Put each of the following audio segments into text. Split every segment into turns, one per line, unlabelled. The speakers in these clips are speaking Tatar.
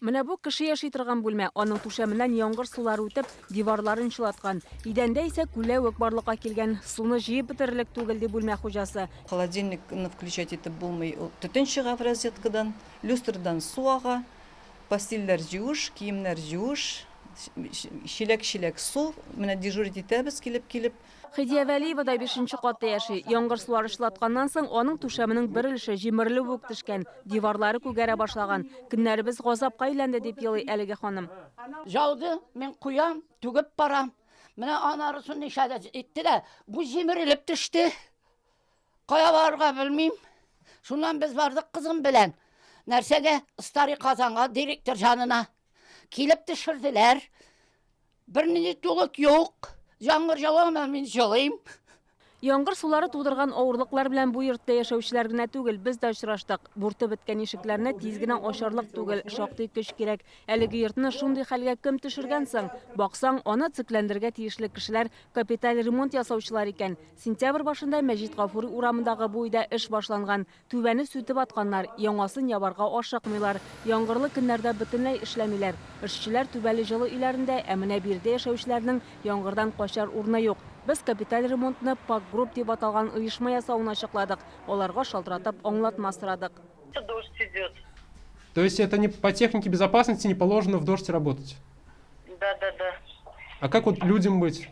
Менә бу кеше яши торган бүлмә. Аның түшәменнән яңгыр сулары үтеп, диварларын чылаткан. Идәндә исә күләвек барлыкка килгән. Суны җыеп бетерерлек түгел, ди бүлмә хуҗасы.
Холодильникны включать итеп булмый, ул төтен чыга в розеткадан, люстрадан су ага, постельләр җуыш, киемнәр җуыш, чиләк-чиләк су, менә дежурить итәбез килеп-килеп.
Хидия Вәлиева да бишенче катта яши. Яңгыр сулары чылатканнан соң, аның түшәменең бер өлеше җимерелеп үк төшкән, диварлары күгәрә башлаган. Көннәребез газапка әйләнде, дип елый әлеге ханым.
Яуды, мин куям, түгеп барам. Менә анарысын ничәдә итте дә, бу җимерелеп төште. Кая барырга белмим. Шуннан без бардык кызым белән. Нәрсәгә? Старый Казанга, директор янына. Килеп төшерделәр. Бернинди тулык юк. Яңгыр ява, мин җылыйм.
Яңгыр сулары тудырган авырлыклар белән бу йортта яшәүчеләр генә түгел, без дә очраштык. Бүртеп беткән ишекләрне тиз генә ачарлык түгел, шактый көч кирәк. Әлеге йортны шундый хәлгә кем төшергән соң? Баксаң, аны төзекләндерергә тиешле кешеләр капиталь ремонт ясаучылар икән. Сентябрь башында Мәҗит Гафури урамындагы бу өйдә эш башланган. Түбәне сүтеп атканнар, яңасын ябарга ашыкмыйлар. Яңгырлы көннәрдә бөтенләй эшләмиләр. Эшчеләр түбәле җылы өйләрендә, ә менә биредә яшәүчеләрнең яңгырдан качар урыны юк. Без капиталь ремонтны Пак Групп дип аталган оешма ясавын ачыкладык. Аларга шалтыратып аңлатма сорадык.
Дождь идет.
То есть это не по технике безопасности не положено в дождь работать?
Да, да, да.
А как вот людям быть?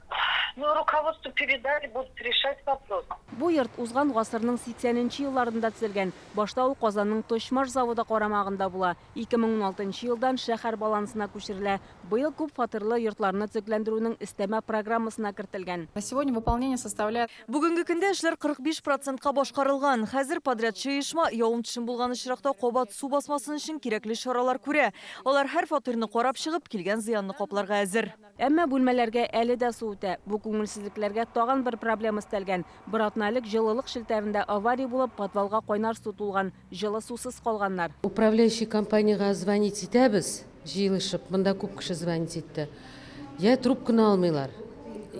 Ну, руководству передали, будут решать вопрос.
Бу йорт узган гасырның 80 нче елларында төзелгән. Башта ул Казанның Точмаш заводы карамагында була. 2016 нчы елдан шәһәр балансына күчерелә. Быел күп фатирлы йортларны төзекләндерүнең өстәмә программасына кертелгән.
На сегодня выполнение составляет.
Бүгенге көндә эшләр 45 процентка башкарылган. Хәзер подрядчы оешма, явым-төшем булган очракта кабат су басмасын өчен кирәкле чаралар күрә. Алар һәр фатирны карап чыгып, килгән зыянны капларга әзер.
Әмма бүлмәләргә әле дә су үтә. Бу күңелсезлекләргә тагын бер проблема өстәлгән. Бер атна элек җылылык челтәрендә авария булып, подвалга кайнар су тулган. Җылы сусыз калганнар.
Управляющий компаниягә звонить итәбез, җыелышып, монда күп кеше звонить итте. Я трубканы алмыйлар,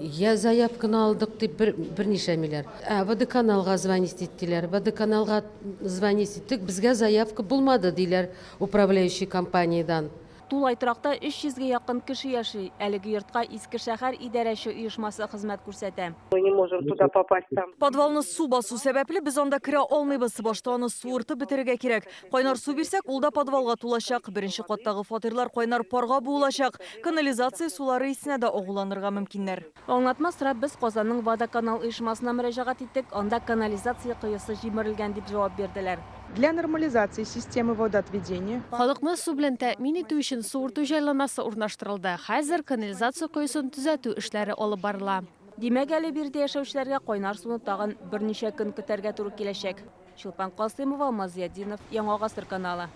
я заявканы алдык дип бер, бернишләмиләр. Ә водоканалга звонить ит диләр. Водоканалга звонить иттек, безгә заявка булмады диләр управляющий компаниядән.
Тулай торакта 300 гә якын кеше яши. Әлеге йортка Иске шәһәр идарәче оешмасы хезмәт күрсәтә.
Мы не можем туда попасть там.
Подвалны су басу сәбәпле, без анда керә алмыйбыз. Башта аны суыртып бетерергә кирәк. Кайнар су бирсәк, ул да подвалга тулачак. Беренче каттагы фатирлар кайнар парга буылачак. Канализация сулары исенә дә агуланырга мөмкиннәр.
Аңлатма сорап без Казанның Водоканал оешмасына мөрәҗәгать иттек, анда канализация коесы җимерелгән дип җавап бирделәр.
Для нормализации системы водоотведения.
Халыкны су белән тәэмин итү өчен суырту җайланмасы урнаштырылды. Хәзер канализация коесын төзәтү эшләре алып барыла.
Димәк, әле биредә яшәүчеләргә кайнар суны тагын берничә көн көтәргә туры киләчәк. Чулпан Касыймова, Алмаз Зыятдинов, Яңа Гасыр каналы.